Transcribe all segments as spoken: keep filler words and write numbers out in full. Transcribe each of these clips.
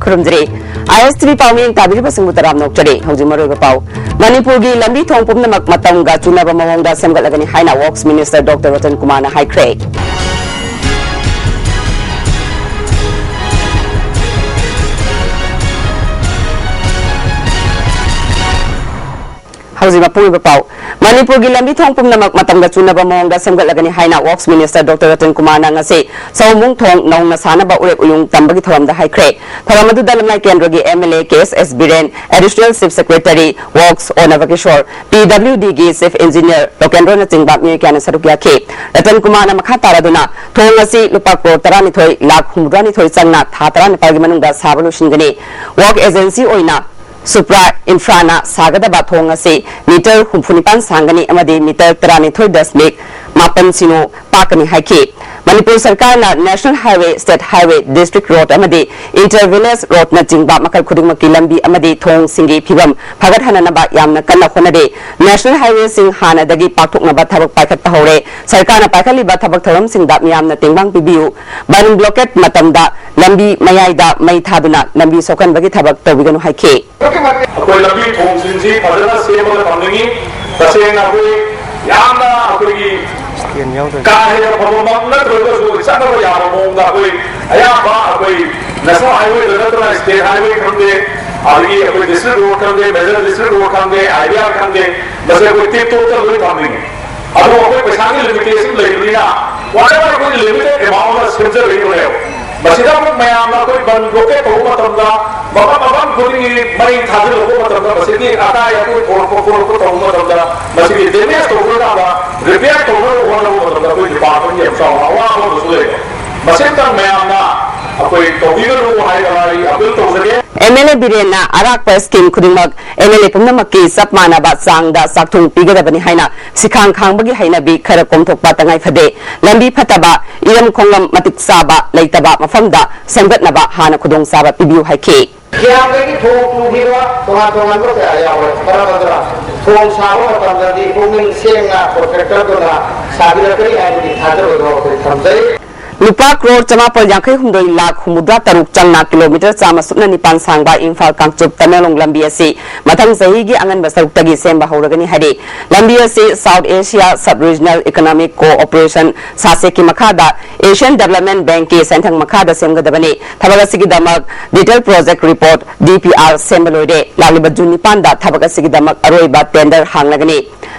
ꯈꯨꯔꯨꯝꯖꯔꯤ꯫ ꯑꯥꯏ S T V ꯄꯥꯎꯃꯤ ꯇꯥꯕꯤꯔꯤꯕꯁꯤꯡꯕꯨ ꯇꯔꯥꯝꯅ ꯑꯣꯛꯆꯔꯤ꯫ ꯍꯧꯖꯤꯛ ꯃꯔꯨꯑꯣꯏꯕ ꯄꯥꯎ꯫ ꯃꯅꯤꯄꯨꯔꯒꯤ ꯂꯝꯕꯤ ꯊꯣꯡ ꯄꯨꯝꯅꯃꯛ ꯃꯇꯝꯒ ꯆꯨꯅꯕ ꯃꯑꯣꯡꯗ ꯁꯦꯝꯒꯠꯂꯒꯅꯤ ꯍꯥꯏꯅ ꯋꯔꯛꯁ ꯃꯤꯅꯤꯁꯇꯔ ꯗꯣꯛꯇꯔ ꯔꯇꯟ ꯀꯨꯃꯥꯔꯅ ꯍꯥꯏꯈ꯭ꯔꯦ꯫ ꯍꯧꯖꯤꯛ ꯃꯄꯨꯡ ꯑꯣꯏꯕ ꯄꯥꯎ꯫ ꯃꯅꯤꯄꯨꯔꯒꯤ ꯂꯝꯕꯤ ꯊꯣꯡ ꯄꯨꯝꯅꯃꯛ ꯃꯇꯝꯒ ꯆꯨꯅꯕ ꯃꯑꯣꯡꯗ ꯁꯦꯝꯒꯠꯂꯒꯅꯤ ꯍꯥꯏꯅ ꯋꯔꯛꯁ ꯃꯤꯅꯤꯁꯇꯔ ꯗꯣꯛꯇꯔ ꯔꯇꯟ ꯀꯨꯃꯥꯔꯅ ꯉꯁꯤ ꯁꯑꯣꯝꯕꯨꯡ ꯊꯣꯡ ꯅꯧꯅ ꯁꯥꯅꯕ ꯎꯔꯦꯞ ꯎꯌꯨꯡ ꯇꯝꯕꯒꯤ ꯊꯧꯔꯝꯗ ꯍꯥꯏꯈ꯭ꯔꯦ꯫ ꯊꯧꯔꯝ ꯑꯗꯨꯗ ꯂꯝꯂꯥꯏ ꯀꯦꯟꯗ꯭ꯔꯒꯤ M L A K S S Biren, additional chief secretary works ꯑꯣꯅꯕ ꯀꯤꯁꯣꯔ, ꯄꯤ ꯗꯕ꯭ꯂꯤꯎ ꯗꯤꯒꯤ ꯆꯤꯐ ꯏꯟꯖꯤꯅꯤꯌꯔ ꯂꯣꯀꯦꯟꯗ꯭ꯔꯣꯅꯆꯤꯡꯕ ꯃꯤꯑꯣꯏ ꯀꯌꯥꯅ ꯁꯔꯨꯛ ꯌꯥꯈꯤ꯫ ꯔꯇꯟ ꯀꯨꯃꯥꯔꯅ ꯃꯈꯥ ꯇꯥꯔꯗꯨꯅ ꯊꯣꯡ ꯑꯁꯤ ꯂꯨꯄꯥ ꯀ꯭ꯔꯣꯔ ꯇꯔꯥꯅꯤꯊꯣꯏ ꯂꯥꯈ ꯍꯨꯝꯐꯨꯇꯔꯥꯅꯤꯊꯣꯏ ꯆꯪꯅ ꯊꯥ ꯇꯔꯥꯅꯤꯄꯥꯜꯒꯤ ꯃꯅꯨꯡꯗ ꯁꯥꯕ ꯂꯣꯏꯁꯤꯟꯒꯅꯤ꯫ ꯋꯔꯛ ꯑꯦꯖꯦꯟꯁꯤ ꯑꯣꯏꯅ ꯁꯨꯄ꯭ꯔꯥ ꯏꯟꯐ꯭ꯔꯥꯅ ꯁꯥꯒꯗꯕ ꯊꯣꯡ ꯑꯁꯤ ꯃꯤꯇꯔ ꯍꯨꯝꯐꯨꯅꯤꯄꯥꯟ ꯁꯥꯡꯒꯅꯤ ꯑꯃꯗꯤ ꯃꯤꯇꯔ ꯇꯔꯥꯅꯤꯊꯣꯏ ꯗꯁꯃꯤꯛ ꯃꯥꯄꯟ ꯁꯤꯅꯣ ꯄꯥꯛꯀꯅꯤ ꯍꯥꯏꯈꯤ꯫ ꯃꯅꯤꯄꯨꯔ ꯁꯔꯀꯥꯔꯅ national highway, state highway, district road ꯑꯃꯗꯤ ꯏꯟꯇꯔ ꯚꯤꯂꯦꯖ ꯔꯣꯗꯅꯆꯤꯡꯕ ꯃꯈꯜ ꯈꯨꯗꯤꯡꯃꯛꯀꯤ ꯂꯝꯕꯤ ꯑꯃꯗꯤ ꯊꯣꯡꯁꯤꯡꯒꯤ ꯐꯤꯕꯝ ꯐꯒꯠꯍꯟꯅꯅꯕ ꯌꯥꯝꯅ ꯀꯟꯅ ꯍꯣꯠꯅꯔꯤ꯫ ꯅꯦꯁꯅꯦꯜ ꯍꯥꯏꯋꯦꯁꯤꯡ ꯍꯥꯟꯅꯗꯒꯤ ꯄꯥꯛꯊꯣꯛꯅꯕ ꯊꯕꯛ ꯄꯥꯏꯈꯠꯄ ꯍꯧꯔꯦ꯫ ꯁꯔꯀꯥꯔꯅ ꯄꯥꯏꯈꯠꯂꯤꯕ ꯊꯕꯛ ꯊꯧꯔꯝꯁꯤꯡꯗ ꯃꯤꯌꯥꯝꯅ ꯇꯦꯡꯕꯥꯡ ꯄꯤꯕꯤꯌꯨ꯫ ꯕꯟ ꯕ꯭ꯂꯣꯀꯦꯠ ꯃꯇꯝꯗ ꯂꯝꯕꯤ ꯃꯌꯥꯏꯗ ꯃꯩ ꯊꯥꯗꯨꯅ ꯂꯝꯕꯤ ꯁꯣꯛꯍꯟꯕꯒꯤ ꯊꯕꯛ ꯇꯧꯕꯤꯒꯅꯨ ꯍꯥꯏꯈꯤ꯫ ꯑꯩꯈꯣꯏ ꯂꯝꯕꯤ ꯊꯣꯡꯁꯤꯡꯁꯤ ꯐꯖꯅ ꯁꯦꯝꯃꯒ ꯊꯝꯅꯤꯡꯉꯤ꯫ ꯇꯁꯦꯡꯅ ꯑꯩꯈꯣꯏ ꯌꯥꯝꯅ ꯑꯩꯈꯣꯏꯒꯤ ꯀꯥ ꯍꯦꯟꯅ ꯐꯕꯃꯛ ꯅꯠꯇ꯭ꯔꯒꯁꯨ ꯆꯠꯅꯕ ꯌꯥꯕ ꯃꯑꯣꯡꯗ ꯑꯩꯈꯣꯏ ꯑꯌꯥꯝꯕ ꯑꯩꯈꯣꯏ ꯅꯦꯁꯅꯦꯜ ꯍꯥꯏꯋꯦꯗ ꯅꯠꯇꯅ ꯁ꯭ꯇꯦꯠ ꯍꯥꯏꯋꯦ ꯈꯪꯗꯦ, ꯑꯗꯒꯤ ꯑꯩꯈꯣꯏ ꯗꯤꯁꯇ꯭ꯔꯤꯛ ꯔꯣꯗ ꯈꯪꯗꯦ, ꯃꯦꯖꯔ ꯗꯤꯁꯇ꯭ꯔꯤꯛ ꯔꯣꯗ ꯈꯪꯗꯦ, ꯑꯥꯏ ꯕꯤ ꯑꯥꯔ ꯈꯪꯗꯦ, ꯃꯁꯤ ꯑꯩꯈꯣꯏ ꯇꯤꯞ ꯇꯣꯞꯇ ꯂꯣꯏ ꯊꯝꯅꯤꯡꯉꯤ꯫ ꯑꯗꯣ ꯑꯩꯈꯣꯏ ꯄꯩꯁꯥꯒꯤ ꯂꯤꯃꯤꯇꯦꯁꯟ ꯂꯩꯕꯅꯤꯅ whatever ꯑꯩꯈꯣꯏ ꯂꯤꯃꯤꯇꯦꯠ ꯑꯦꯃꯥꯎꯟꯗ ꯁꯦꯝꯖꯔꯛꯏꯕꯅꯦꯕ꯫ ꯃꯁꯤꯗ ꯑꯃꯨꯛ ꯃꯌꯥꯝꯅ ꯑꯩꯈꯣꯏ ꯕꯟ ꯕ꯭ꯂꯣꯀꯦꯠ ꯇꯧꯕ ꯃꯇꯝꯗ, ꯃꯐꯝ ꯃꯐꯝ ꯈꯨꯗꯤꯡꯒꯤ ꯃꯩ ꯊꯥꯖꯤꯜꯂꯛꯄ ꯃꯇꯝꯗ, ꯃꯁꯤꯗꯤ ꯑꯀꯥꯏ ꯑꯇꯣꯏ ꯊꯣꯛꯂꯛꯄ ꯈꯣꯠꯂꯛꯄ ꯇꯧꯕ ꯃꯇꯝꯗ, ꯃꯁꯤꯒꯤ ꯗꯦꯃꯦꯖ ꯇꯧꯕ ꯀꯥꯟꯗ ꯔꯤꯄꯤꯌꯥꯔ ꯇꯧꯅꯕ ꯍꯣꯠꯅꯕ ꯃꯇꯝꯗ ꯑꯩꯈꯣꯏ ꯗꯤꯄꯥꯔꯠꯃꯦꯟꯒꯤ ꯌꯥꯝ ꯆꯥꯎꯅ ꯑꯋꯥꯕ ꯑꯃꯁꯨ ꯂꯩꯕ꯫ ꯃꯁꯤꯝꯇꯪ ꯃꯌꯥꯝꯅ ꯑꯩꯈꯣꯏ ꯇꯧꯕꯤꯒꯅꯨ ꯍꯥꯏꯗꯅ ꯑꯩ ꯑꯄꯤꯜ ꯇꯧꯖꯒꯦ꯫ ꯑꯦꯝ ꯑꯦꯜ ꯑꯦ ꯕꯤꯔꯦꯟꯅ ꯑꯔꯥꯛꯄ ꯁ꯭ꯀꯤꯝ ꯈꯨꯗꯤꯡꯃꯛ ꯑꯦꯝ ꯑꯦꯜ ꯑꯦ ꯄꯨꯝꯅꯃꯛꯀꯤ ꯆꯞ ꯃꯥꯟꯅꯕ ꯆꯥꯡꯗ ꯆꯥꯛꯊꯨꯡ ꯄꯤꯒꯗꯕꯅꯤ ꯍꯥꯏꯅ ꯁꯤꯈꯥꯡ ꯈꯥꯡꯕꯒꯤ ꯍꯩꯅꯕꯤ ꯈꯔ ꯀꯣꯝꯊꯣꯛꯄ ꯇꯉꯥꯏ ꯐꯗꯦ꯫ ꯂꯝꯕꯤ ꯐꯠꯇꯕ, ꯏꯔꯝ ꯈꯣꯡꯂꯝ ꯃꯇꯤꯛ ꯆꯥꯕ ꯂꯩꯇꯕ ꯃꯐꯝꯗ ꯁꯦꯝꯒꯠꯅꯕ ꯍꯥꯟꯅ ꯈꯨꯗꯣꯡꯆꯥꯕ ꯄꯤꯕꯤꯌꯨ ꯍꯥꯏꯈꯤ꯫ ꯀꯌꯥꯝꯗꯒꯤ ꯊꯣꯡ ꯇꯨꯈꯤꯕ ꯇꯣꯉꯥꯟ ꯇꯣꯉꯥꯟꯕ ꯀꯌꯥ ꯌꯥꯎꯔꯦ꯫ ꯃꯔꯝ ꯑꯗꯨꯅ ꯊꯣꯡ ꯁꯥꯕ ꯃꯇꯝꯗꯗꯤ ꯄꯨꯛꯅꯤꯡ ꯁꯦꯡꯅ ꯀꯣꯟꯇ꯭ꯔꯦꯛꯇꯔꯗꯨꯅ ꯁꯥꯕꯤꯔꯛꯀꯅꯤ ꯍꯥꯏꯕꯒꯤ ꯊꯥꯖꯕꯗꯣ ꯑꯩꯈꯣꯏ ꯊꯝꯖꯩ꯫ ꯂꯨꯄꯥ ꯀ꯭ꯔꯣꯔ ꯆꯃꯥꯄꯜ ꯌꯥꯡꯈꯩ ꯍꯨꯝꯗꯣꯏ ꯂꯥꯈ ꯍꯨꯝꯐꯨꯇꯔꯥ ꯇꯔꯨꯛ ꯆꯪꯅ ꯀꯤꯂꯣꯃꯤꯇꯔ ꯆꯥꯝꯃ ꯁꯨꯞꯅ ꯅꯤꯄꯥꯟ ꯁꯥꯡꯕ ꯏꯝꯐꯥꯜ ꯀꯥꯡꯆꯨꯞ ꯇꯃꯦꯡꯂꯣꯡ ꯂꯝꯕꯤ ꯑꯁꯤ ꯃꯊꯪ ꯆꯍꯤꯒꯤ ꯑꯉꯟꯕ ꯁꯔꯨꯛꯇꯒꯤ ꯁꯦꯝꯕ ꯍꯧꯔꯒꯅꯤ ꯍꯥꯏꯔꯤ꯫ ꯂꯝꯕꯤ ꯑꯁꯤ South Asia Sub Regional Economic Cooperation ꯁꯥꯁꯦꯛꯀꯤ ꯃꯈꯥꯗ Asian Development Bank ꯀꯤ ꯁꯦꯟꯊꯪ ꯃꯈꯥꯗ ꯁꯦꯝꯒꯗꯕꯅꯤ꯫ ꯊꯕꯛ ꯑꯁꯤꯒꯤꯗꯃꯛ Detail Project Report, D P R, ꯁꯦꯝꯕ ꯂꯣꯏꯔꯦ꯫ ꯂꯥꯛꯂꯤꯕ ꯖꯨꯟ ꯅꯤꯄꯥꯟꯗ ꯊꯕꯛ ꯑꯁꯤꯒꯤꯗꯃꯛ ꯑꯔꯣꯏꯕ tender ꯍꯥꯡꯂꯒꯅꯤ꯫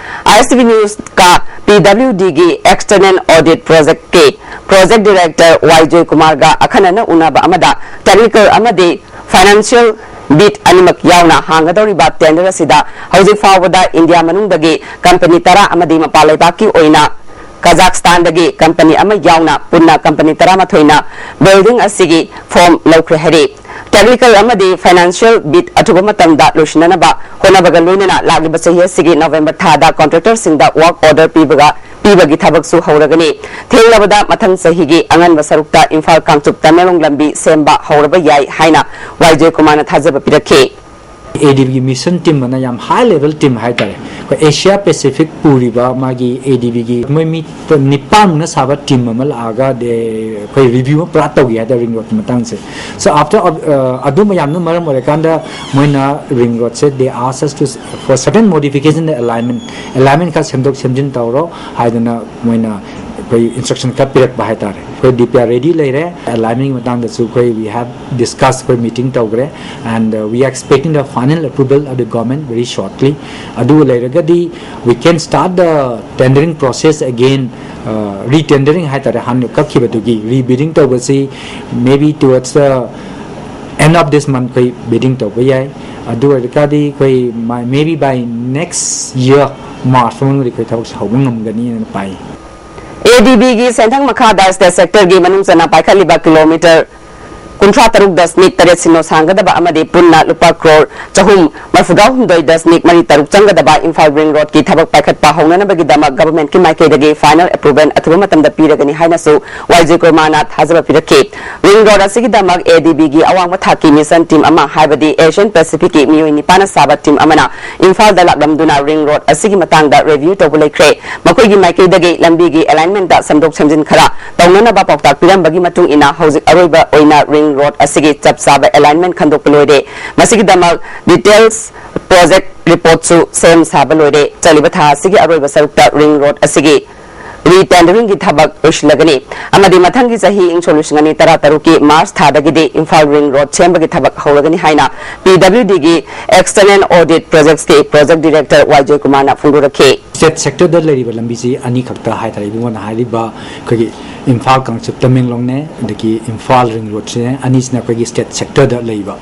I S T V News ꯀ P W D ꯒꯤ External Audit Project ꯀꯤ Project Director ꯋꯥꯏ ꯖꯣꯏꯀꯨꯃꯥꯔꯒ ꯑꯈꯟꯅꯅ ꯎꯅꯕ ꯑꯃꯗ technical ꯑꯃꯗꯤ financial bid ꯑꯅꯤꯃꯛ ꯌꯥꯎꯅ ꯍꯥꯡꯒꯗꯧꯔꯤꯕ tender ꯑꯁꯤꯗ ꯍꯧꯖꯤꯛ ꯐꯥꯎꯕꯗ ꯏꯟꯗꯤꯌꯥ ꯃꯅꯨꯡꯗꯒꯤ company ꯇꯔꯥ ꯑꯃꯗꯤ ꯃꯄꯥꯟ ꯂꯩꯕꯥꯛꯀꯤ ꯑꯣꯏꯅ ꯀꯖꯥꯛꯁꯇꯥꯟꯗꯒꯤ company ꯑꯃ ꯌꯥꯎꯅ ꯄꯨꯟꯅ company ꯇꯔꯥꯃꯥꯊꯣꯏꯅ building ꯑꯁꯤꯒꯤ form ꯂꯧꯈ꯭ꯔꯦ ꯍꯥꯏꯔꯤ꯫ Technical ꯑꯃꯗꯤ financial bid ꯑꯊꯨꯕ ꯃꯇꯝꯗ ꯂꯣꯏꯁꯤꯟꯅꯅꯕ ꯍꯣꯠꯅꯕꯒ ꯂꯣꯏꯅꯅ ꯂꯥꯛꯂꯤꯕ ꯆꯍꯤ ꯑꯁꯤꯒꯤ November ꯊꯥꯗ contractor ꯁꯤꯡꯗ work order ꯄꯤꯕꯒ, ꯄꯤꯕꯒꯤ ꯊꯕꯛꯁꯨ ꯍꯧꯔꯒꯅꯤ꯫ ꯊꯦꯡꯂꯕꯗ ꯃꯊꯪ ꯆꯍꯤꯒꯤ ꯑꯉꯟꯕ ꯁꯔꯨꯛꯇ ꯏꯝꯐꯥꯜ ꯀꯥꯡꯆꯨꯞ ꯇꯃꯦꯡꯂꯣꯡ ꯂꯝꯕꯤ ꯁꯦꯝꯕ ꯍꯧꯔꯕ ꯌꯥꯏ ꯍꯥꯏꯅ ꯋꯥꯏ ꯖꯣꯏꯀꯨꯃꯥꯔꯅ ꯊꯥꯖꯕ ꯄꯤꯔꯛꯈꯤ꯫ ꯑꯦ ꯗꯤ ꯕꯤꯒꯤ ꯃꯤꯁꯟ ꯇꯤꯝ ꯑꯅ ꯌꯥꯝ ꯍꯥꯏ ꯂꯦꯚꯦꯜ ꯇꯤꯝ ꯍꯥꯏꯇꯥꯔꯦ, ꯑꯩꯈꯣꯏ ꯑꯦꯁꯤꯌꯥ ꯄꯦꯁꯤꯐꯤꯛ ꯄꯨꯔꯤꯕ ꯃꯥꯒꯤ ꯑꯦ ꯗꯤ ꯕꯤꯒꯤ ꯃꯣꯏ ꯃꯤ ꯅꯤꯄꯥꯟꯃꯨꯛꯅ ꯁꯥꯕ ꯇꯤꯝ ꯑꯃ ꯂꯥꯛꯑꯒ ꯑꯩꯈꯣꯏ ꯔꯤꯚ꯭ꯌꯨ ꯑꯃ ꯄꯨꯔꯥ ꯇꯧꯈꯤ ꯍꯥꯏꯇꯥꯔꯦ ꯔꯤꯡ ꯔꯣꯗꯀꯤ ꯃꯇꯥꯡꯁꯦ꯫ So after, ꯑꯗꯨ ꯃꯌꯥꯝꯗꯨꯅ ꯃꯔꯝ ꯑꯣꯏꯔꯀꯥꯟꯗ ꯃꯣꯏꯅ ring road say they ask us to for certain modification alignment, alignment ꯈꯔ ꯁꯦꯝꯗꯣꯛ ꯁꯦꯝꯖꯤꯟ ꯇꯧꯔꯣ ꯍꯥꯏꯗꯅ ꯃꯣꯏꯅ ꯑꯩꯈꯣꯏ ꯏꯟꯁꯇ꯭ꯔꯛꯁꯟ ꯈꯔ ꯄꯤꯔꯛꯄ ꯍꯥꯏꯇꯥꯔꯦ꯫ ꯑꯩꯈꯣꯏ ꯗꯤ ꯄꯤ ꯑꯥꯔ ꯔꯦꯗꯤ ꯂꯩꯔꯦ, ꯑꯦꯂꯥꯏꯟꯃꯦꯟꯒꯤ ꯃꯇꯥꯡꯗꯁꯨ ꯑꯩꯈꯣꯏ we have discussed, ꯑꯩꯈꯣꯏ ꯃꯤꯇꯤꯡ ꯇꯧꯈ꯭ꯔꯦ꯫ And we are expecting the final approval of the government very shortly. ꯑꯗꯨ ꯂꯩꯔꯒꯗꯤ we can start the tendering process again, retendering ꯍꯥꯏꯇꯥꯔꯦ, ꯍꯥꯟꯅ ꯀꯛꯈꯤꯕꯗꯨꯒꯤ rebidding ꯇꯧꯕꯁꯤ maybe towards the end of this month ꯑꯩꯈꯣꯏ bidding ꯇꯧꯕ ꯌꯥꯏ꯫ ꯑꯗꯨ ꯑꯣꯏꯔꯒꯗꯤ ꯑꯩꯈꯣꯏ maybe by next year March ꯃꯅꯨꯡꯗꯗꯤ ꯑꯩꯈꯣꯏ ꯊꯕꯛꯁꯦ ꯍꯧꯕ ꯉꯝꯒꯅꯤꯅ ꯄꯥꯏ꯫ ꯑꯦ ꯗꯤ ꯕꯤꯒꯤ ꯁꯦꯟꯊꯪ ꯃꯈꯥꯗ state sector ꯒꯤ ꯃꯅꯨꯡ ꯆꯟꯅ ꯄꯥꯏꯈꯠꯂꯤꯕ ꯀꯤꯂꯣꯃꯤꯇꯔ ꯀꯨꯟꯊ꯭ꯔꯥ ꯇꯔꯨꯛ ꯗꯁꯃꯤꯛ ꯇꯔꯦꯠ ꯁꯤꯅꯣ ꯁꯥꯡꯒꯗꯕ ꯑꯃꯗꯤ ꯄꯨꯟꯅ ꯂꯨꯄꯥ ꯀ꯭ꯔꯣꯔ ꯆꯍꯨꯝ ꯃꯔꯤꯐꯨꯇꯔꯨꯛ ꯗꯁꯃꯤꯛ ꯃꯔꯤ ꯇꯔꯨꯛ ꯆꯪꯒꯗꯕ ꯏꯝꯐꯥꯜ ꯔꯤꯡ ꯔꯣꯗꯀꯤ ꯊꯕꯛ ꯄꯥꯏꯈꯠꯄ ꯍꯧꯅꯅꯕꯒꯤꯗꯃꯛ ꯒꯚꯔꯟꯃꯦꯟꯠꯀꯤ ꯃꯥꯏꯀꯩꯗꯒꯤ ꯐꯥꯏꯅꯦꯜ ꯑꯦꯄ꯭ꯔꯨꯚꯦꯜ ꯑꯊꯨꯕ ꯃꯇꯝꯗ ꯄꯤꯔꯒꯅꯤ ꯍꯥꯏꯅꯁꯨ ꯋꯥꯏ ꯖꯦꯀꯨꯃꯥꯔꯅ ꯊꯥꯖꯕ ꯄꯤꯔꯛꯈꯤ꯫ ꯔꯤꯡ ꯔꯣꯗ ꯑꯁꯤꯒꯤꯗꯃꯛ ꯑꯦ ꯗꯤ ꯕꯤꯒꯤ ꯑꯋꯥꯡꯕ ꯊꯥꯛꯀꯤ ꯃꯤꯁꯟ ꯇꯤꯝ ꯑꯃ, ꯍꯥꯏꯕꯗꯤ ꯑꯦꯁꯤꯌꯥꯟ ꯄꯦꯁꯤꯐꯤꯛꯀꯤ ꯃꯤꯑꯣꯏ ꯅꯤꯄꯥꯟꯅ ꯁꯥꯕ ꯇꯤꯝ ꯑꯃꯅ ꯏꯝꯐꯥꯜꯗ ꯂꯥꯛꯂꯝꯗꯨꯅ ꯔꯤꯡ ꯔꯣꯗ ꯑꯁꯤꯒꯤ ꯃꯇꯥꯡꯗ ꯔꯤꯚ꯭ꯌꯨ ꯇꯧꯕ ꯂꯩꯈ꯭ꯔꯦ꯫ ꯃꯈꯣꯏꯒꯤ ꯃꯥꯏꯀꯩꯗꯒꯤ ꯂꯝꯕꯤꯒꯤ ꯑꯦꯂꯥꯏꯟꯃꯦꯟꯠꯇ ꯁꯦꯝꯗꯣꯛ ꯁꯦꯝꯖꯤꯟ ꯈꯔ ꯇꯧꯅꯅꯕ ꯄꯥꯎꯇꯥꯛ ꯄꯤꯔꯝꯕꯒꯤ ꯃꯇꯨꯡ ꯏꯟꯅ ꯍꯧꯖꯤꯛ ꯑꯔꯣꯏꯕ ꯑꯣꯏꯅ ꯔꯤꯡ ꯔꯣꯗ ꯑꯁꯤꯒꯤ ꯆꯞ ꯆꯥꯕ ꯑꯦꯂꯥꯏꯟꯃꯦꯟꯠ ꯈꯟꯗꯣꯛꯄ ꯂꯣꯏꯔꯦ꯫ ꯃꯁꯤꯒꯤꯗꯃꯛ ꯗꯤꯇꯦꯜꯁ ꯄ꯭ꯔꯣꯖꯦꯛ ꯔꯤꯄꯣꯔꯠꯁꯨ ꯁꯦꯝ ꯁꯥꯕ ꯂꯣꯏꯔꯦ꯫ ꯆꯠꯂꯤꯕ ꯊꯥ ꯑꯁꯤꯒꯤ ꯑꯔꯣꯏꯕ ꯁꯔꯨꯛꯇ ꯔꯤꯡ ꯔꯣꯗ ꯑꯁꯤꯒꯤ ꯔꯤꯇꯦꯟꯗꯔꯤꯡꯒꯤ ꯊꯕꯛ ꯂꯣꯏꯁꯤꯜꯂꯒꯅꯤ ꯑꯃꯗꯤ ꯃꯊꯪꯒꯤ ꯆꯍꯤ ꯏꯪ ꯁꯣꯛ ꯂꯤꯁꯤꯡ ꯑꯅꯤ ꯇꯔꯥ ꯇꯔꯨꯛꯀꯤ ꯃꯥꯔꯆ ꯊꯥꯗꯒꯤꯗꯤ ꯏꯝꯐꯥꯜ ꯔꯤꯡ ꯔꯣꯗ ꯁꯦꯝꯕꯒꯤ ꯊꯕꯛ ꯍꯧꯔꯒꯅꯤ ꯍꯥꯏꯅ ꯄꯤ ꯗꯕ꯭ꯂꯤꯎ ꯗꯤꯒꯤ ꯑꯦꯛꯁꯇꯔꯅꯦꯜ ꯑꯣꯗꯤꯠ ꯄ꯭ꯔꯣꯖꯦꯛꯁꯀꯤ ꯄ꯭ꯔꯣꯖꯦꯛ ꯗꯤꯔꯦꯛꯇꯔ ꯋꯥꯏ ꯖꯣꯏꯀꯨꯃꯥꯔꯅ ꯐꯣꯡꯗꯣꯔꯛꯈꯤ꯫ ꯁ꯭ꯇꯦꯠ ꯁꯦꯛꯇꯔꯗ ꯂꯩꯔꯤꯕ ꯂꯝꯕꯤꯁꯤ ꯑꯅꯤꯈꯛꯇ ꯍꯥꯏꯇꯥꯔꯦ, ꯏꯕꯨꯡꯉꯣꯅ ꯍꯥꯏꯔꯤꯕ ꯑꯩꯈꯣꯏꯒꯤ ꯏꯝꯐꯥꯜ ꯀꯥꯡꯆꯨꯞ ꯇꯃꯦꯡꯂꯣꯡꯅꯦ, ꯑꯗꯒꯤ ꯏꯝꯐꯥꯜ ꯔꯤꯡ ꯔꯣꯗꯁꯦ, ꯑꯅꯤꯁꯤꯅ ꯑꯩꯈꯣꯏꯒꯤ ꯁ꯭ꯇꯦꯠ ꯁꯦꯛꯇꯔꯗ ꯂꯩꯕ꯫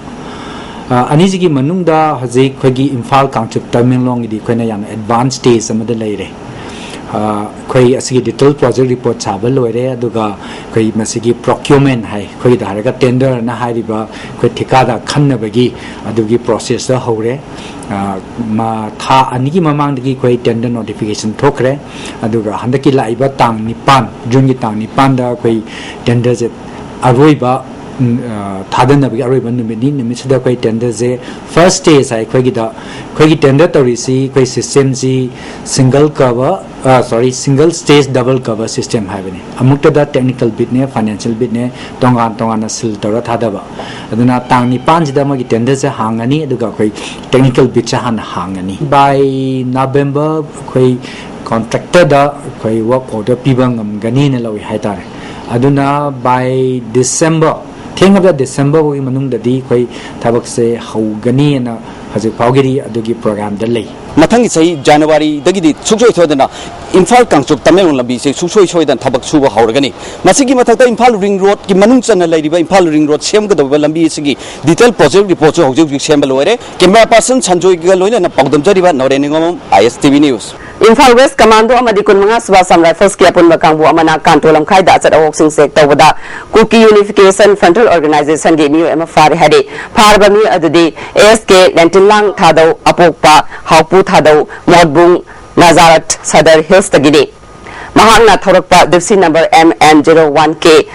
ꯑ, ꯑꯅꯤꯁꯤꯒꯤ ꯃꯅꯨꯡꯗ ꯍꯧꯖꯤꯛ ꯑꯩꯈꯣꯏꯒꯤ ꯏꯝꯐꯥꯜ ꯀꯥꯡꯆꯨꯞ ꯇꯃꯦꯡꯂꯣꯡꯒꯤꯗꯤ ꯑꯩꯈꯣꯏꯅ ꯌꯥꯝꯅ ꯑꯦꯗꯚꯥꯟꯁ ꯁ꯭ꯇꯦꯖ ꯑꯃꯗ ꯂꯩꯔꯦ꯫ ꯑ, ꯑꯩꯈꯣꯏ ꯑꯁꯤꯒꯤ ꯗꯤꯇꯦꯜ ꯄ꯭ꯔꯣꯖꯦꯛ ꯔꯤꯄꯣꯔꯠ ꯁꯥꯕ ꯂꯣꯏꯔꯦ, ꯑꯗꯨꯒ ꯑꯩꯈꯣꯏ ꯃꯁꯤꯒꯤ ꯄ꯭ꯔꯣꯀ꯭ꯌꯨꯔꯃꯦꯟ ꯍꯥꯏ, ꯑꯩꯈꯣꯏꯒꯤꯗ ꯍꯥꯏꯔꯒ ꯇꯦꯟꯗꯔꯅ ꯍꯥꯏꯔꯤꯕ ꯑꯩꯈꯣꯏ ꯊꯤꯀꯥꯗꯥ ꯈꯟꯅꯕꯒꯤ ꯑꯗꯨꯒꯤ ꯄ꯭ꯔꯣꯁꯦꯁꯇ ꯍꯧꯔꯦ꯫ ꯑ, ꯃ-, ꯊꯥ ꯑꯅꯤꯒꯤ ꯃꯃꯥꯡꯗꯒꯤ ꯑꯩꯈꯣꯏ ꯇꯦꯟꯗꯔ ꯅꯣꯇꯤꯐꯤꯀꯦꯁꯟ ꯊꯣꯛꯈ꯭ꯔꯦ, ꯑꯗꯨꯒ ꯍꯟꯗꯛꯀꯤ ꯂꯥꯛꯏꯕ ꯇꯥꯡ ꯅꯤꯄꯥꯟ, ꯖꯨꯟꯒꯤ ꯇꯥꯡ ꯅꯤꯄꯥꯟꯗ ꯑꯩꯈꯣꯏ ꯇꯦꯟꯗꯔꯁꯦ ꯑꯔꯣꯏꯕ, ꯎꯝ, ꯑ, ꯊꯥꯗꯅꯕꯒꯤ ꯑꯔꯣꯏꯕ ꯅꯨꯃꯤꯠꯅꯤ꯫ ꯅꯨꯃꯤꯠꯁꯤꯗ ꯑꯩꯈꯣꯏ ꯇꯦꯟꯗꯔꯁꯦ, ꯐꯥꯔꯁ ꯁ꯭ꯇꯦꯖ ꯍꯥꯏ ꯑꯩꯈꯣꯏꯒꯤꯗ, ꯑꯩꯈꯣꯏꯒꯤ ꯇꯦꯟꯗꯔ ꯇꯧꯔꯤꯁꯤ ꯑꯩꯈꯣꯏ ꯁꯤꯁꯇꯦꯝꯁꯤ single cover, uh, sorry, single stage double cover system ꯍꯥꯏꯕꯅꯤ꯫ ꯑꯃꯨꯛꯇꯗ ꯇꯦꯛꯅꯤꯀꯦꯜ ꯕꯤꯠꯅꯦ, ꯐꯥꯏꯅꯥꯟꯁꯤꯌꯦꯜ ꯕꯤꯠꯅꯦ, ꯇꯣꯉꯥꯟ ꯇꯣꯉꯥꯟꯅ ꯁꯤꯜ ꯇꯧꯔ ꯊꯥꯗꯕ꯫ ꯑꯗꯨꯅ ꯇꯥꯡ ꯅꯤꯄꯥꯟꯁꯤꯗ ꯃꯣꯏꯒꯤ ꯇꯦꯟꯗꯔꯁꯦ ꯍꯥꯡꯉꯅꯤ, ꯑꯗꯨꯒ ꯑꯩꯈꯣꯏ ꯇꯦꯛꯅꯤꯀꯦꯜ ꯕꯤꯠꯁꯦ ꯍꯥꯟꯅ ꯍꯥꯡꯉꯅꯤ꯫ ꯕꯥꯏ ꯅꯕꯦꯝꯕꯔ ꯑꯩꯈꯣꯏ ꯀꯣꯟꯇ꯭ꯔꯦꯛꯇꯔꯗ ꯑꯩꯈꯣꯏ ꯋꯥꯔꯛ ꯑꯣꯔꯗꯔ ꯄꯤꯕ ꯉꯝꯒꯅꯤꯅ ꯂꯧꯏ ꯍꯥꯏꯇꯥꯔꯦ꯫ ꯑꯗꯨꯅ ꯕꯥꯏ ꯗꯤꯁꯦꯝꯕꯔ, ꯊꯦꯡꯉꯕꯗ ꯗꯤꯁꯦꯝꯕꯔ ꯐꯥꯎꯒꯤ ꯃꯅꯨꯡꯗꯗꯤ ꯑꯩꯈꯣꯏ ꯊꯕꯛꯁꯦ ꯍꯧꯒꯅꯤꯅ ꯍꯧꯖꯤꯛ ꯐꯥꯎꯒꯤꯗꯤ ꯑꯗꯨꯒꯤ ꯄ꯭ꯔꯣꯒ꯭ꯔꯥꯝꯗ ꯂꯩ꯫ ꯃꯊꯪꯒꯤ ꯆꯍꯤ ꯖꯅꯋꯥꯔꯤꯗꯒꯤꯗꯤ ꯁꯨꯡꯁꯣꯏ ꯁꯣꯏꯗꯅ ꯏꯝꯐꯥꯜ ꯀꯥꯡꯆꯨꯞ ꯇꯃꯦꯡꯂꯣꯡ ꯂꯝꯕꯤꯁꯦ ꯁꯨꯡꯁꯣꯏ ꯁꯣꯏꯗꯅ ꯊꯕꯛ ꯁꯨꯕ ꯍꯧꯔꯒꯅꯤ꯫ ꯃꯁꯤꯒꯤ ꯃꯊꯛꯇ ꯏꯝꯐꯥꯜ ꯔꯤꯡ ꯔꯣꯗꯀꯤ ꯃꯅꯨꯡ ꯆꯟꯅ ꯂꯩꯔꯤꯕ ꯏꯝꯐꯥꯜ ꯔꯤꯡ ꯔꯣꯗ ꯁꯦꯝꯒꯗꯧꯔꯤꯕ ꯂꯝꯕꯤ ꯑꯁꯤꯒꯤ ꯗꯤꯇꯦꯜ ꯄ꯭ꯔꯣꯖꯦꯛ ꯔꯤꯄꯣꯔꯠꯁꯨ ꯍꯧꯖꯤꯛ ꯍꯧꯖꯤꯛ ꯁꯦꯝꯕ ꯂꯣꯏꯔꯦ꯫ ꯀꯦꯃꯦꯔꯥ ꯄꯥꯔꯁꯟ ꯁꯟꯖꯣꯏꯒ ꯂꯣꯏꯅꯅ ꯄꯥꯎꯗꯝꯖꯔꯤꯕ Noren Ningombam, I S T V news. Imphal west commando ꯑꯃꯗꯤ ꯀꯨꯟꯃꯉꯥ ꯁꯨꯕ ꯑꯁꯥꯝ ꯔꯥꯏꯐꯜꯁꯀꯤ ꯑꯄꯨꯟꯕ ꯀꯥꯡꯕꯨ ꯑꯃꯅ ꯀꯥꯟꯇꯣ ꯂꯝꯈꯥꯏꯗ ꯑꯆꯠ ꯑꯋꯣꯛꯁꯤꯡ ꯆꯦꯛ ꯇꯧꯕꯗ ꯀꯨꯀꯤ ꯌꯨꯅꯤꯐꯤꯀꯦꯁꯟ ꯐ꯭ꯔꯟꯇꯜ ꯑꯣꯔꯒꯅꯥꯏꯖꯦꯁꯟꯒꯤ ꯃꯤꯑꯣꯏ ꯑꯃ ꯐꯥꯔꯦ ꯍꯥꯏꯔꯤ꯫ ꯐꯥꯔꯕ ꯃꯤꯑꯣꯏ ꯑꯗꯨꯗꯤ ꯑꯦꯁ ꯀꯦ ꯂꯦꯟꯇꯤꯟꯂꯥꯡ ꯊꯥꯗꯧ, ꯑꯄꯣꯛꯄ ꯍꯥꯎꯄꯨ ꯊꯥꯗꯧ, ꯃꯣꯠꯕꯨꯡ ꯅꯖꯥꯔꯠ ꯁꯗꯔ ꯍꯤꯜꯁꯇꯒꯤꯅꯤ꯫ ꯃꯍꯥꯛꯅ ꯊꯧꯔꯛꯄ ꯗꯤꯞꯁꯤ number M N zero one K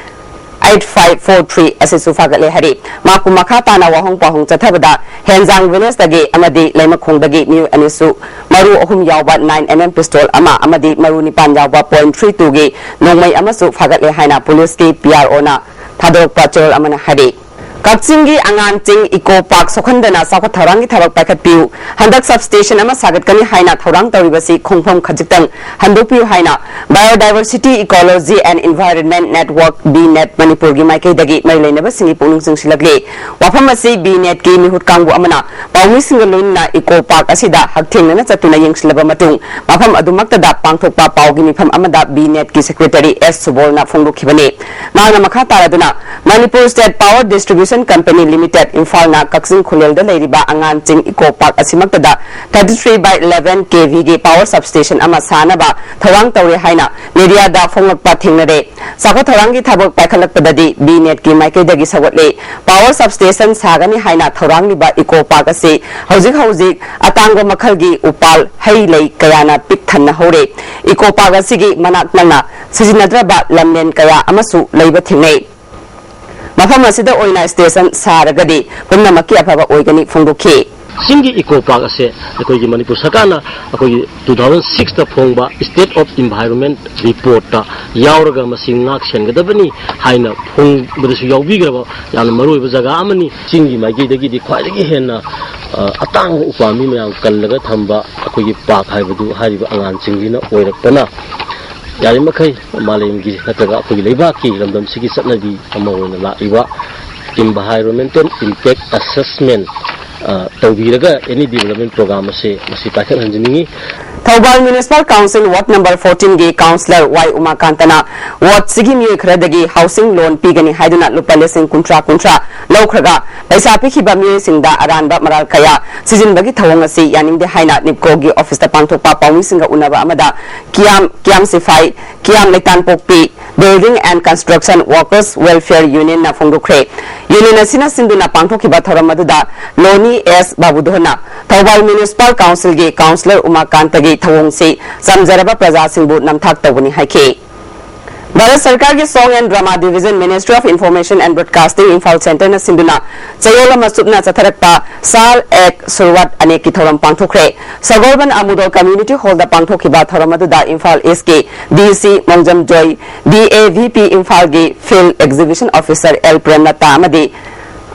eight five four three ꯑꯁꯤꯁꯨ ꯐꯥꯒꯠꯂꯦ ꯍꯥꯏꯔꯤ꯫ ꯃꯍꯥꯛꯄꯨ ꯃꯈꯥ ꯇꯥꯅ ꯋꯥꯍꯣꯡ ꯄꯥꯎꯍꯣꯡ ꯆꯠꯊꯕꯗ ꯍꯦꯟꯖꯥꯡ ꯚꯤꯂꯦꯖꯇꯒꯤ ꯑꯃꯗꯤ ꯂꯩꯃꯈꯣꯡꯗꯒꯤ ꯃꯤꯑꯣꯏ ꯑꯅꯤꯁꯨ ꯃꯔꯨ ꯑꯍꯨꯝ ꯌꯥꯎꯕ ꯅꯥꯏꯟ ꯑꯦꯝ ꯑꯦꯝ ꯄꯤꯁꯇꯣꯜ ꯑꯃ ꯑꯃꯗꯤ ꯃꯔꯨ ꯅꯤꯄꯥꯟ ꯌꯥꯎꯕ ꯄꯣꯏꯟ ꯊ꯭ꯔꯤ ꯇꯨꯒꯤ ꯅꯣꯡꯃꯩ ꯑꯃꯁꯨ ꯐꯥꯒꯠꯂꯦ ꯍꯥꯏꯅ ꯄꯨꯂꯤꯁꯀꯤ ꯄꯤ ꯑꯥꯔ ꯑꯣꯅ ꯊꯥꯗꯣꯔꯛꯄ ꯆꯦꯔꯣꯜ ꯑꯃꯅ ꯍꯥꯏꯔꯤ꯫ ꯀꯛꯆꯤꯡꯒꯤ ꯑꯉꯥꯟꯆꯤꯡ ꯏꯀꯣ ꯄꯥꯔꯛ ꯁꯣꯛꯍꯟꯗꯅ ꯆꯥꯎꯈꯠ ꯊꯧꯔꯥꯡꯒꯤ ꯊꯕꯛ ꯄꯥꯏꯈꯠꯄꯤꯌꯨ꯫ ꯍꯟꯗꯛ ꯁꯕꯁ꯭ꯇꯦꯁꯟ ꯑꯃ ꯁꯥꯒꯠꯀꯅꯤ ꯍꯥꯏꯅ ꯊꯧꯔꯥꯡ ꯇꯧꯔꯤꯕꯁꯤ ꯈꯣꯡꯐꯝ ꯈꯖꯤꯛꯇꯪ ꯍꯟꯗꯣꯛꯄꯤꯌꯨ ꯍꯥꯏꯅ Biodiversity Ecology and Environment Network, B net, ꯃꯅꯤꯄꯨꯔꯒꯤ ꯃꯥꯏꯀꯩꯗꯒꯤ ꯃꯔꯤ ꯂꯩꯅꯕꯁꯤꯡꯒꯤ ꯄꯨꯛꯅꯤꯡ ꯆꯤꯡꯁꯤꯜꯂꯛꯂꯤ꯫ ꯋꯥꯐꯝ ꯑꯁꯤ ꯕꯤ ꯅꯦꯠꯀꯤ ꯃꯤꯍꯨꯠ ꯀꯥꯡꯕꯨ ꯑꯃꯅ ꯄꯥꯎꯃꯤꯁꯤꯡꯒ ꯂꯣꯏꯅꯅ ꯏꯀꯣ ꯄꯥꯔꯛ ꯑꯁꯤꯗ ꯍꯛꯊꯦꯡꯅꯅ ꯆꯠꯇꯨꯅ ꯌꯦꯡꯁꯤꯜꯂꯕ ꯃꯇꯨꯡ ꯃꯐꯝ ꯑꯗꯨꯃꯛꯇꯗ ꯄꯥꯡꯊꯣꯛꯄ ꯄꯥꯎꯒꯤ ꯃꯤꯐꯝ ꯑꯃꯗ ꯕꯤ ꯅꯦꯠꯀꯤ ꯁꯦꯀ꯭ꯔꯦꯇꯔꯤ ꯑꯦꯁ ꯁꯨꯕꯣꯜꯅ ꯐꯣꯡꯗꯣꯛꯈꯤꯕꯅꯤ꯫ ꯃꯍꯥꯛꯅ ꯃꯈꯥ ꯇꯥꯔꯗꯨꯅ Manipur state power distribution company limited, ꯏꯝꯐꯥꯜꯅ ꯀꯛꯆꯤꯡ ꯈꯨꯂꯦꯜꯗ ꯂꯩꯔꯤꯕ ꯑꯉꯥꯟꯆꯤꯡ ꯏꯀꯣ ꯄꯥꯔꯛ ꯑꯁꯤꯃꯛꯇꯗ thirty three by eleven K V ꯒꯤ ꯄꯥꯋꯔ ꯁꯕꯁ꯭ꯇꯦꯁꯟ ꯑꯃ ꯁꯥꯅꯕ ꯊꯧꯔꯥꯡ ꯇꯧꯔꯦ ꯍꯥꯏꯅ ꯃꯦꯗꯤꯌꯥꯗ ꯐꯣꯡꯂꯛꯄ ꯊꯦꯡꯅꯔꯦ꯫ ꯆꯥꯎꯈꯠ ꯊꯧꯔꯥꯡꯒꯤ ꯊꯕꯛ ꯄꯥꯏꯈꯠꯂꯛꯄꯗꯗꯤ ꯕꯤ ꯅꯦꯠꯀꯤ ꯃꯥꯏꯀꯩꯗꯒꯤ ꯁꯧꯒꯠꯂꯤ꯫ ꯄꯥꯋꯔ ꯁꯕꯁ꯭ꯇꯦꯁꯟ ꯁꯥꯒꯅꯤ ꯍꯥꯏꯅ ꯊꯧꯔꯥꯡꯂꯤꯕ ꯏꯀꯣ ꯄꯥꯔꯛ ꯑꯁꯤ ꯍꯧꯖꯤꯛ ꯍꯧꯖꯤꯛ ꯑꯇꯥꯡꯕ ꯃꯈꯜꯒꯤ ꯎꯄꯥꯜ ꯍꯩ ꯂꯩ ꯀꯌꯥꯅ ꯄꯤꯛ ꯊꯟꯅ ꯍꯧꯔꯦ꯫ ꯏꯀꯣ ꯄꯥꯔꯛ ꯑꯁꯤꯒꯤ ꯃꯅꯥꯛ ꯅꯛꯅ ꯁꯤꯖꯤꯟꯅꯗ꯭ꯔꯕ ꯂꯝꯂꯦꯟ ꯀꯌꯥ ꯑꯃꯁꯨ ꯂꯩꯕ ꯊꯦꯡꯅꯩ꯫ ꯃꯐꯝ ꯑꯁꯤꯗ ꯑꯣꯏꯅ ꯁ꯭ꯇꯦꯁꯟ ꯁꯥꯔꯒꯗꯤ ꯄꯨꯝꯅꯃꯛꯀꯤ ꯑꯐꯕ ꯑꯣꯏꯒꯅꯤ ꯐꯣꯡꯗꯣꯛꯈꯤ꯫ ꯆꯤꯡꯒꯤ ꯏꯀꯣ ꯄꯥꯔꯛ ꯑꯁꯦ ꯑꯩꯈꯣꯏꯒꯤ ꯃꯅꯤꯄꯨꯔ ꯁꯔꯀꯥꯔꯅ ꯑꯩꯈꯣꯏꯒꯤ two thousand six ꯇ ꯐꯣꯡꯕ State of Environment Report ꯇ ꯌꯥꯎꯔꯒ ꯃꯁꯤ ꯉꯥꯛ ꯁꯦꯟꯒꯗꯕꯅꯤ ꯍꯥꯏꯅ ꯐꯣꯡꯕꯗꯁꯨ ꯌꯥꯎꯕꯤꯈ꯭ꯔꯕ ꯌꯥꯝꯅ ꯃꯔꯨꯑꯣꯏꯕ ꯖꯒꯥ ꯑꯃꯅꯤ꯫ ꯆꯤꯡꯒꯤ ꯃꯥꯏꯀꯩꯗꯒꯤꯗꯤ ꯈ꯭ꯋꯥꯏꯗꯒꯤ ꯍꯦꯟꯅ, ꯑ, ꯑꯇꯥꯡꯕ ꯎꯄꯥꯝꯕꯤ ꯃꯌꯥꯝ ꯀꯜꯂꯒ ꯊꯝꯕ ꯑꯩꯈꯣꯏꯒꯤ ꯄꯥꯔꯛ ꯍꯥꯏꯕꯗꯨ ꯍꯥꯏꯔꯤꯕ ꯑꯉꯥꯟꯁꯤꯡꯁꯤꯅ ꯑꯣꯏꯔꯛꯄꯅ ꯌꯥꯔꯤꯃꯈꯩ ꯃꯥꯂꯦꯝꯒꯤ ꯅꯠꯇ꯭ꯔꯒ ꯑꯩꯈꯣꯏꯒꯤ ꯂꯩꯕꯥꯛꯀꯤ ꯂꯝꯗꯝꯁꯤꯒꯤ ꯆꯠꯅꯕꯤ ꯑꯃ ꯑꯣꯏꯅ ꯂꯥꯛꯂꯤꯕ Environmental Impact Assessment, ꯑ, ꯇꯧꯕꯤꯔꯒ any development program ꯑꯁꯦ ꯃꯁꯤ ꯄꯥꯏꯈꯠꯍꯟꯖꯅꯤꯡꯏ꯫ Thoubal Municipal Council Ward number fourteen ꯒꯤ Councillor ꯋꯥꯏ ꯎꯃꯥꯀꯥꯟꯇꯅ ward ꯁꯤꯒꯤ ꯃꯤꯑꯣꯏ ꯈꯔꯗꯒꯤ housing loan ꯄꯤꯒꯅꯤ ꯍꯥꯏꯗꯨꯅ ꯂꯨꯄꯥ ꯂꯤꯁꯤꯡ ꯀꯨꯟꯊ꯭ꯔꯥ ꯀꯨꯟꯊ꯭ꯔꯥ ꯂꯧꯈ꯭ꯔꯒ, ꯄꯩꯁꯥ ꯄꯤꯈꯤꯕ ꯃꯤꯑꯣꯏꯁꯤꯡꯗ ꯑꯔꯥꯟꯕ ꯃꯔꯥꯜ ꯀꯌꯥ ꯁꯤꯖꯤꯟꯕꯒꯤ ꯊꯧꯑꯣꯡ ꯑꯁꯤ ꯌꯥꯅꯤꯡꯗꯦ ꯍꯥꯏꯅ NEEPCO ꯒꯤ office ꯇ ꯄꯥꯡꯊꯣꯛꯄ ꯄꯥꯎꯃꯤꯁꯤꯡꯒ ꯎꯅꯕ ꯑꯃꯗ ꯀꯤꯌꯥꯝ, ꯀꯤꯌꯥꯝ ꯁꯤꯐꯥꯏ, ꯀꯤꯌꯥꯝ ꯂꯩꯇꯥꯟꯄꯣꯛꯄꯤ, Building and Construction Workers Welfare Union ꯅ ꯐꯣꯡꯗꯣꯛꯈ꯭ꯔꯦ꯫ Union ꯑꯁꯤꯅ ꯁꯤꯟꯗꯨꯅ ꯄꯥꯡꯊꯣꯛꯈꯤꯕ ꯊꯧꯔꯝ ꯑꯗꯨꯗ ꯂꯣꯅꯤ ꯑꯦꯁ ꯕꯥꯕꯨꯙꯣꯟꯅ ꯊꯧꯕꯥꯜ Municipal Council ꯒꯤ Councillor ꯎꯃꯥꯀꯥꯟꯇꯒꯤ ꯊꯧꯑꯣꯡꯁꯤ ꯆꯝꯖꯔꯕ ꯄ꯭ꯔꯖꯥꯁꯤꯡꯕꯨ ꯅꯝꯊꯥꯛ ꯇꯧꯕꯅꯤ ꯍꯥꯏꯈꯤ꯫ ꯚꯥꯔꯠ ꯁꯔꯀꯥꯔꯒꯤ Song and Drama Division, Ministry of Information and Broadcasting, Imphal Centre ꯅ ꯁꯤꯟꯗꯨꯅ ꯆꯌꯣꯜ ꯑꯃ ꯆꯨꯞꯅ ꯆꯠꯊꯔꯛꯄ ꯁꯥꯜ ꯑꯦꯛ ꯁꯨꯔꯨꯋꯥꯠ ꯑꯅꯦꯛꯀꯤ ꯊꯧꯔꯝ ꯄꯥꯡꯊꯣꯛꯈ꯭ꯔꯦ꯫ ꯁꯒꯣꯜꯕꯟ ꯑꯃꯨꯗꯣꯜ Community Hall ꯗ ꯄꯥꯡꯊꯣꯛꯈꯤꯕ ꯊꯧꯔꯝ ꯑꯗꯨꯗ ꯏꯝꯐꯥꯜ East ꯀꯤ DC ꯃꯣꯡꯖꯝꯖꯣꯏ, DAVP ꯏꯝꯐꯥꯜꯒꯤ Field Exhibition Officer ꯑꯦꯜ ꯄ꯭ꯔꯦꯝꯂꯇꯥ ꯑꯃꯗꯤ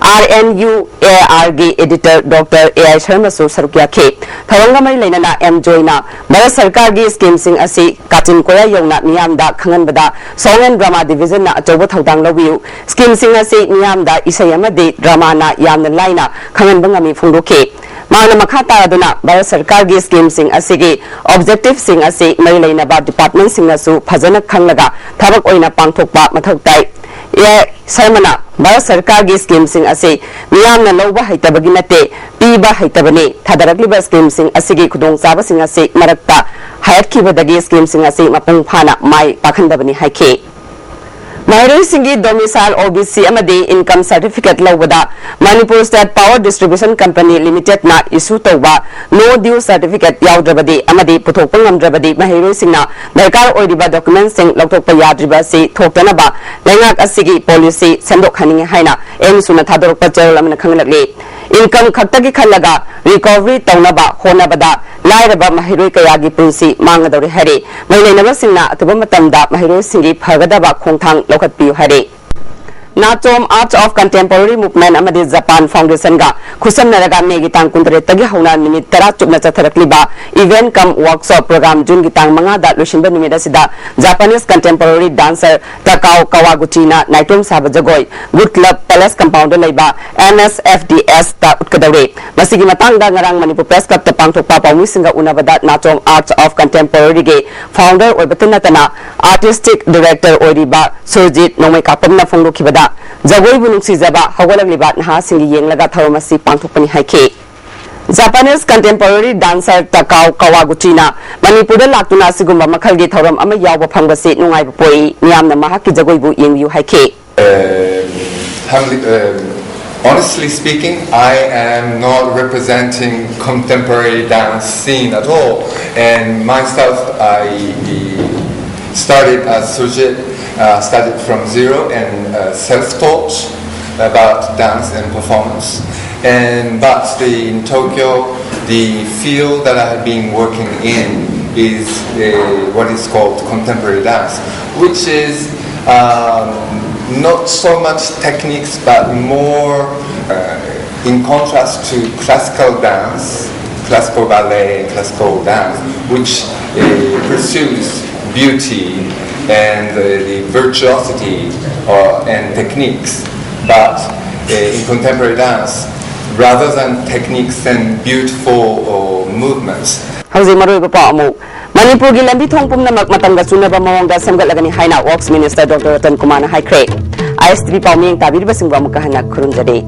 RNUAR ꯒꯤ Editor Doctor ꯑꯦ ꯑꯥꯏ ꯁꯔꯃꯁꯨ ꯁꯔꯨꯛ ꯌꯥꯈꯤ꯫ ꯊꯧꯔꯝꯒ ꯃꯔꯤ ꯂꯩꯅꯅ ꯑꯦꯝ ꯖꯣꯏꯅ ꯚꯥꯔꯠ ꯁꯔꯀꯥꯔꯒꯤ scheme ꯁꯤꯡ ꯑꯁꯤ ꯀꯥꯆꯤꯟ ꯀꯣꯌꯥ ꯌꯧꯅ ꯃꯤꯌꯥꯝꯗ ꯈꯪꯍꯟꯕꯗ Song and Drama Division ꯅ ꯑꯆꯧꯕ ꯊꯧꯗꯥꯡ ꯂꯧꯕꯤꯌꯨ꯫ Scheme ꯁꯤꯡ ꯑꯁꯤ ꯃꯤꯌꯥꯝꯗ ꯏꯁꯩ ꯑꯃꯗꯤ drama ꯅ ꯌꯥꯝꯅ ꯂꯥꯏꯅ ꯈꯪꯍꯟꯕ ꯉꯝꯃꯤ ꯐꯣꯡꯗꯣꯛꯈꯤ꯫ ꯃꯍꯥꯛꯅ ꯃꯈꯥ ꯇꯥꯔꯗꯨꯅ ꯚꯥꯔꯠ ꯁꯔꯀꯥꯔꯒꯤ scheme ꯁꯤꯡ ꯑꯁꯤꯒꯤ objective ꯁꯤꯡ ꯑꯁꯤ ꯃꯔꯤ ꯂꯩꯅꯕ department ꯁꯤꯡꯅꯁꯨ ꯐꯖꯅ ꯈꯪꯂꯒ ꯊꯕꯛ ꯑꯣꯏꯅ ꯄꯥꯡꯊꯣꯛꯄ ꯃꯊꯧ ꯇꯥꯏ꯫ ꯑꯦ ꯑꯥꯏ ꯁꯔꯃꯅ ꯚꯥꯔꯠ ꯁꯔꯀꯥꯔꯒꯤ scheme ꯁꯤꯡ ꯑꯁꯤ ꯃꯤꯌꯥꯝꯅ ꯂꯧꯕ ꯍꯩꯇꯕꯒꯤ ꯅꯠꯇꯦ, ꯄꯤꯕ ꯍꯩꯇꯕꯅꯤ꯫ ꯊꯥꯗꯔꯛꯂꯤꯕ scheme ꯁꯤꯡ ꯑꯁꯤꯒꯤ ꯈꯨꯗꯣꯡꯆꯥꯕꯁꯤꯡ ꯑꯁꯤ ꯃꯔꯛꯇ ꯍꯥꯏꯔꯛꯈꯤꯕꯗꯒꯤ scheme ꯁꯤꯡ ꯑꯁꯤ ꯃꯄꯨꯡ ꯐꯥꯅ ꯃꯥꯏ ꯄꯥꯛꯍꯟꯗꯕꯅꯤ ꯍꯥꯏꯈꯤ꯫ ꯃꯍꯩꯔꯣꯏꯁꯤꯡꯒꯤ domicile, OBC ꯑꯃꯗꯤ income certificate ꯂꯧꯕꯗ Manipur State Power Distribution Company Limited ꯅ issue ꯇꯧꯕ no due certificate ꯌꯥꯎꯗ꯭ꯔꯕꯗꯤ ꯑꯃꯗꯤ ꯄꯨꯊꯣꯛꯄ ꯉꯝꯗ꯭ꯔꯕꯗꯤ ꯃꯍꯩꯔꯣꯏꯁꯤꯡꯅ ꯗꯔꯀꯥꯔ ꯑꯣꯏꯔꯤꯕ document ꯁꯤꯡ ꯂꯧꯊꯣꯛꯄ ꯌꯥꯗ꯭ꯔꯤꯕ ꯑꯁꯤ ꯊꯣꯛꯇꯅꯕ ꯂꯩꯉꯥꯛ ꯑꯁꯤꯒꯤ policy ꯁꯦꯝꯗꯣꯛꯍꯟꯅꯤꯡꯉꯤ ꯍꯥꯏꯅ ꯑꯦꯝꯁꯨꯅ ꯊꯥꯗꯣꯔꯛꯄ ꯆꯦꯔꯣꯜ ꯑꯃꯅ ꯈꯪꯍꯜꯂꯛꯂꯤ꯫ Income ꯈꯛꯇꯒꯤ ꯈꯜꯂꯒ recovery ꯇꯧꯅꯕ ꯍꯣꯠꯅꯕꯗ ꯂꯥꯏꯔꯕ ꯃꯍꯩꯔꯣꯏ ꯀꯌꯥꯒꯤ ꯄꯨꯟꯁꯤ ꯃꯥꯡꯒꯗꯧꯔꯦ ꯍꯥꯏꯔꯤ꯫ ꯃꯔꯤ ꯂꯩꯅꯕꯁꯤꯡꯅ ꯑꯊꯨꯕ ꯃꯇꯝꯗ ꯃꯍꯩꯔꯣꯏꯁꯤꯡꯒꯤ ꯐꯒꯗꯕ ꯈꯣꯡꯊꯥꯡ ꯂꯧꯈꯠꯄꯤꯌꯨ ꯍꯥꯏꯔꯤ꯫ ꯅꯥꯆꯣꯝ Arts of Contemporary Movement ꯑꯃꯗꯤ ꯖꯄꯥꯟ ꯐꯥꯎꯟꯗꯦꯁꯟꯒ ꯈꯨꯠꯁꯝꯅꯔꯒ ꯃꯦꯒꯤ ꯇꯥꯡ ꯀꯨꯟꯇꯔꯦꯠꯇꯒꯤ ꯍꯧꯅ ꯅꯨꯃꯤꯠ ꯇꯔꯥ ꯆꯨꯞꯅ ꯆꯠꯊꯔꯛꯂꯤꯕ event cum workshop program ꯖꯨꯟꯒꯤ ꯇꯥꯡ ꯃꯉꯥꯗ ꯂꯣꯏꯁꯤꯟꯕ ꯅꯨꯃꯤꯠ ꯑꯁꯤꯗ Japanese contemporary dancer ꯇꯀꯥꯎ ꯀꯋꯥꯒꯨꯆꯤꯅ ꯅꯥꯏꯇꯣꯝ ꯁꯥꯕ ꯖꯒꯣꯏ Good Club Palace compound ꯗ ꯂꯩꯕ N S F D S ꯇ ꯎꯠꯀꯗꯧꯔꯤ꯫ ꯃꯁꯤꯒꯤ ꯃꯇꯥꯡꯗ ꯉꯔꯥꯡ ꯃꯅꯤꯄꯨꯔ Press Club ꯇ ꯄꯥꯡꯊꯣꯛꯄ ꯄꯥꯎꯃꯤꯁꯤꯡꯒ ꯎꯅꯕꯗ ꯅꯥꯆꯣꯝ Arts of Contemporary ꯒꯤ founder ꯑꯣꯏꯕꯇ ꯅꯠꯇꯅ artistic director ꯑꯣꯏꯔꯤꯕ ꯁꯨꯔꯖꯤꯠ ꯅꯣꯡꯃꯩꯀꯥꯄꯝꯅ ꯐꯣꯡꯗꯣꯛꯈꯤꯕꯗ, ꯖꯒꯣꯏꯕꯨ ꯅꯨꯡꯁꯤꯖꯕ ꯍꯧꯒꯠꯂꯛꯂꯤꯕ ꯅꯍꯥꯁꯤꯡꯒꯤ ꯌꯦꯡꯂꯒ ꯊꯧꯔꯝ ꯑꯁꯤ ꯄꯥꯡꯊꯣꯛꯄꯅꯤ ꯍꯥꯏꯈꯤ꯫ Japanese contemporary dancer ꯇꯀꯥꯎ ꯀꯋꯥꯒꯨꯆꯤꯅ ꯃꯅꯤꯄꯨꯔꯗ ꯂꯥꯛꯇꯨꯅ ꯑꯁꯤꯒꯨꯝꯕ ꯃꯈꯜꯒꯤ ꯊꯧꯔꯝ ꯑꯃ ꯌꯥꯎꯕ ꯐꯪꯕꯁꯤ ꯅꯨꯡꯉꯥꯏꯕ ꯄꯣꯛꯏ꯫ ꯃꯤꯌꯥꯝꯅ ꯃꯍꯥꯛꯀꯤ ꯖꯒꯣꯏꯕꯨ ꯌꯦꯡꯕꯤꯌꯨ ꯍꯥꯏꯈꯤ꯫ Um, humbly, um, honestly speaking, I am not representing contemporary dance scene at all. And myself, I started as Sujit, uh, started from zero and uh, self-taught about dance and performance. And but the, in Tokyo, the field that I have been working in is uh, what is called contemporary dance, which is um, not so much techniques, but more uh, in contrast to classical dance, classical ballet, classical dance, which uh, pursues beauty and uh, the virtuosity uh, and techniques. But uh, in contemporary dance, rather than techniques and beautiful uh, movements, ꯍꯧꯖꯤꯛ ꯃꯔꯨꯑꯣꯏꯕ ꯄꯥꯎ ꯑꯃꯨꯛ꯫ ꯃꯅꯤꯄꯨꯔꯒꯤ ꯂꯝꯕꯤ ꯊꯣꯡ ꯄꯨꯝꯅꯃꯛ ꯃꯇꯝꯒ ꯆꯨꯅꯕ ꯃꯑꯣꯡꯗ ꯁꯦꯝꯒꯠꯂꯒꯅꯤ ꯍꯥꯏꯅ Works Minister Doctor ꯔꯇꯟ ꯀꯨꯃꯥꯔꯅ ꯍꯥꯏꯈ꯭ꯔꯦ꯫ ISTV ꯄꯥꯎꯃꯤꯌꯦꯡ ꯇꯥꯕꯤꯔꯤꯕꯁꯤꯡꯕꯨ ꯑꯃꯨꯛꯀ ꯍꯟꯅ ꯈꯨꯔꯨꯝꯖꯔꯤ꯫